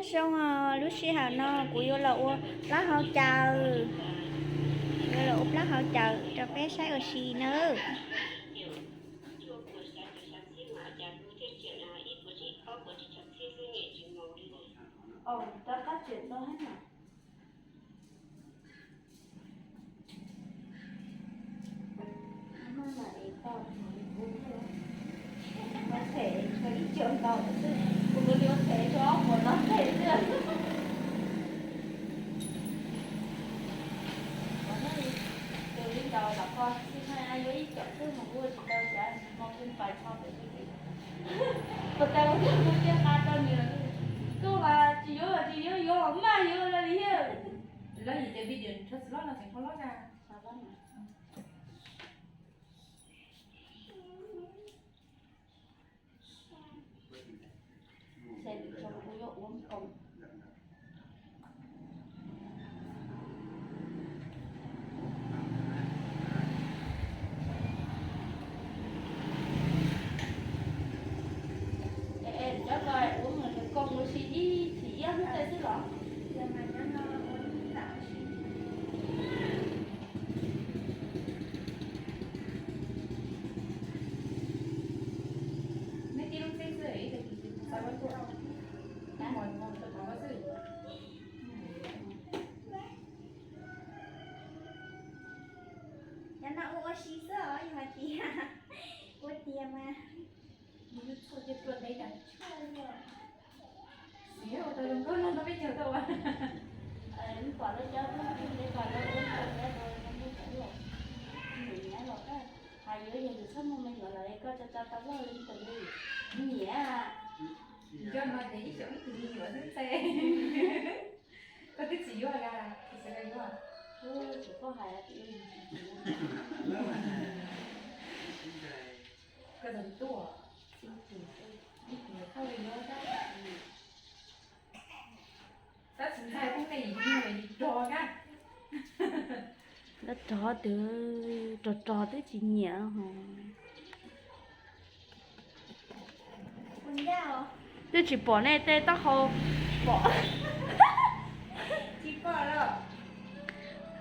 Zoo, lub sij hawm no kuv yuav los ua plaub hau cawm, yuav los ua plaub hau cawm rau peb saib ua si nawb. Them tshuav ib co ntau xwb, kuv ua them tshuav ob puas no them xwb. Tus li ntawd los koj tsis muaj yuav ib co xwb mas kuv ua tsis tau xyov hmo kuv pais txog pem xwb. Puas tas kuv thiaj kuv thiaj nqa rau nws, koj mas tsis yuav los tsis yuav, yuav los maj yuav los li thiab. Lawv yim ces video nws rho txiv hlob no tseem rho hlob tag. Ces lwm zaus kuv yuav ua nkoos. Es cov ko ua nkoos ua si ib chim ib ob hnub tej xwb los? Nej tib lub txib xwb, ib tug tus xav lub tuaj, ib hmos mus rau qhov ko xwb. Cov no ua ua si xwb os, yog hais tias ua tiag mas. Xiv ua tau zoo nkauj no tau peb caug tau as. Pom lawv cov ub ntev pom lawv ua ntev rau lawv muaj cov luaj, nyiam nyiam los hais yuav yog yus txhob muaj me nyuam lawm koj tso tso tau luaj li tus li nyiam. Nco no ces ib xyoos ib tug me nyuam xwb ntxhe. Koj twb tsis yuav las, koj tsis yuav. Tsis koj hais. Koj tus tuaj, ib tug koj li yuav. Tab sis ntxhais pheej me yim me nyuam yim rog kab. Dab rog twb rog rog twb tsis nyiam ho. Twb tsis pom nej tej taub hau pom.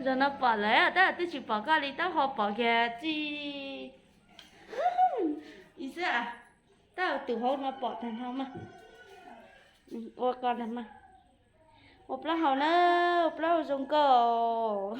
Zaum no pom lawm tab twb tsis pom koj li taub hau pom kiag tsis. Ib xwb, tab tus hauv no pom tag nrho mas. Ua ko ntag mas. Ua plaub hau na, ua plaub hau zoo nkauj.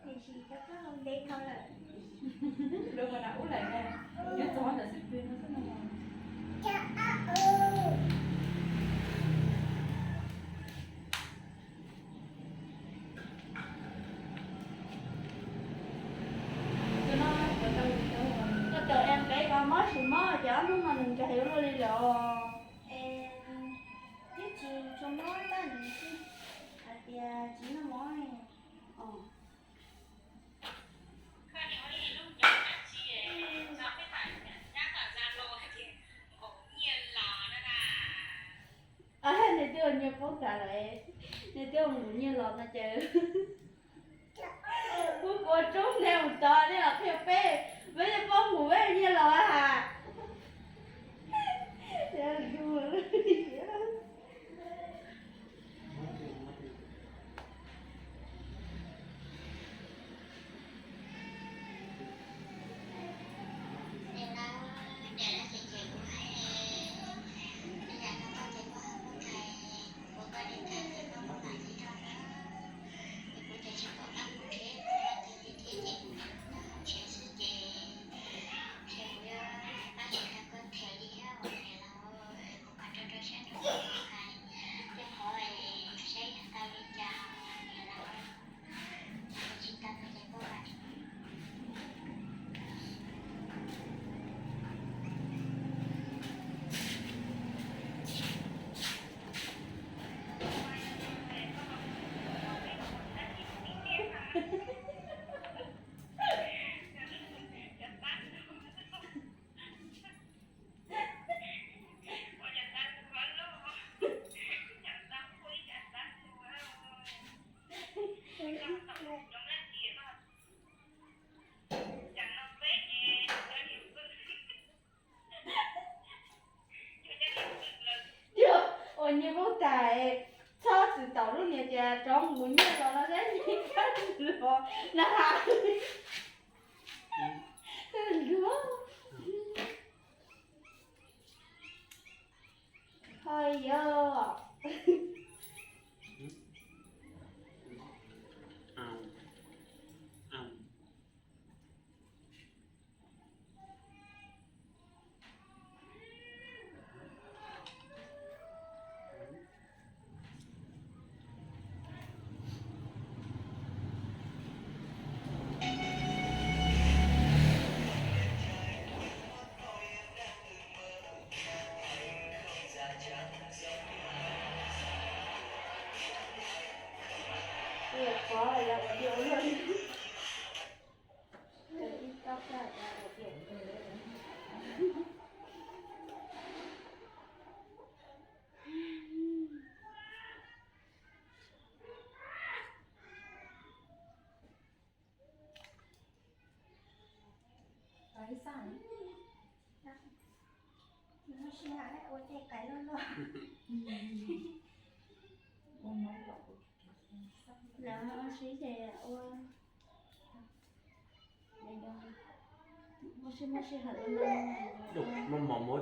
Tiam sis cov plaub hau ntev dhau lawm. Lawv mus nram ub lawm, nyob txog ntawm xib pwg no xwb no. Koj tau es nqev ko mob tsis mob ces ob hnub no nws nkag yuav luaj li lawm. Es twb tsis tshua mob tab nws hais tias tsis muaj mob. Nws twb ua nyiaj poob tas lawm, nws twb ua nyiaj los no ces kuv kuv rub neb mus tod neb los qhia peb, peb yeej paub mus peb nyiaj los has. Tais txhob txwm tau lub niag tias rov mus nyiaj los no saib nyiaj kab los na has. Luag hais yog. Ua sib ces ua, muaj sij, muaj sij hawm ua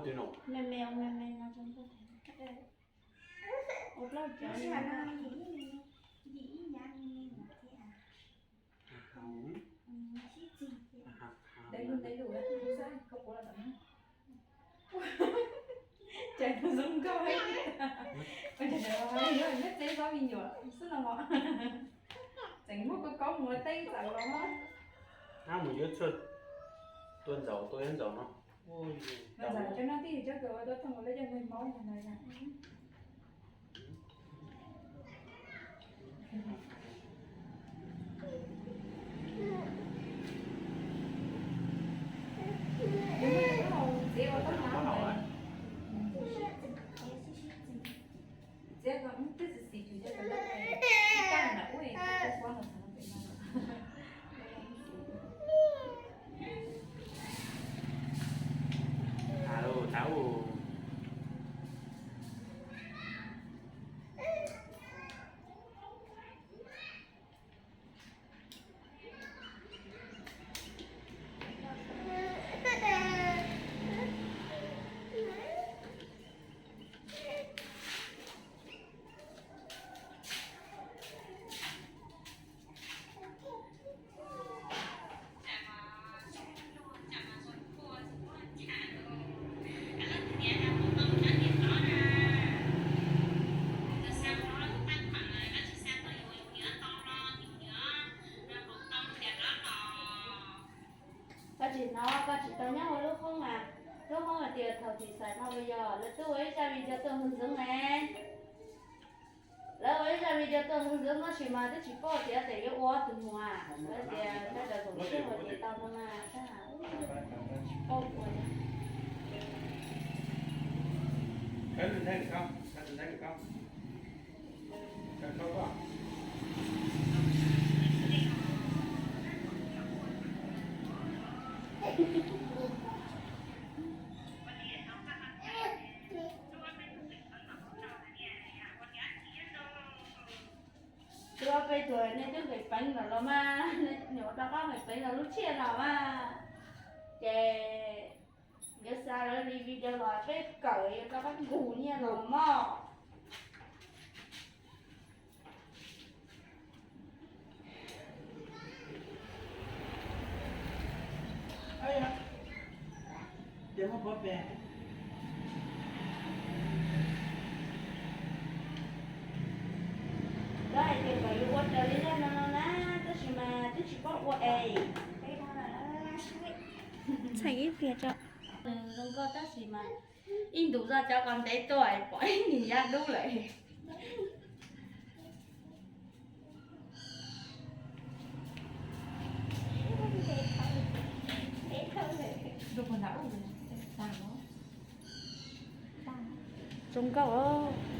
me me, ua me me no rau nkauj. Ua plaub cov li no. Ntev lus ntev lus, koj puas los tau na? Ces tus zoo nkauj, ua cas nyob txeb tsob me nyuam xwb no mos. Tseem muab koj kaub mus ua teb txawm los mos. Ab, mus yuav tshuaj tua ntsaum, tua yuav ntsaum no. Ntxawm cov no tij cov kws ua tau thooj ua lawv cov nqaij maub no na. Txiav ko twb tsis xis cus cov kawm lawm, ib kab na ub, ib kab no xav no pem no. Tau, tau. Koj tsis hnov, koj tsis tau nyob hauv lub hoob a? Lub hoob hais tias thaum thim xais no puas yog lawv twb ua ib zaj video tuaj hwv ntxwv ne? Lawv ua ib zaj video tuaj hwv ntxwv tab sis mas twb tsis paub tias tes yuav ua tus mus a. Lawv tias sawv daws koom siab ua ces tau no mas, tsis paub ua. Twb ob peb tug nej twb nqis peev lawm los mas, nej nyuam rov qab nqis peev los lub tsiaj no mas. Ces yuav xa lawv li video los peb kawm yuav rov qab nqus nyiaj los mog. Lawv hais tias kom yuav ua raws li zaj no no na, tab sis mas twb tsis paub ua es. Txheem ib pliag tso. Zoo nkauj tab sis mas ib ntus zoj cov ko ntev tuaj pom ib nws ya dub lawm. Zoo nkauj os.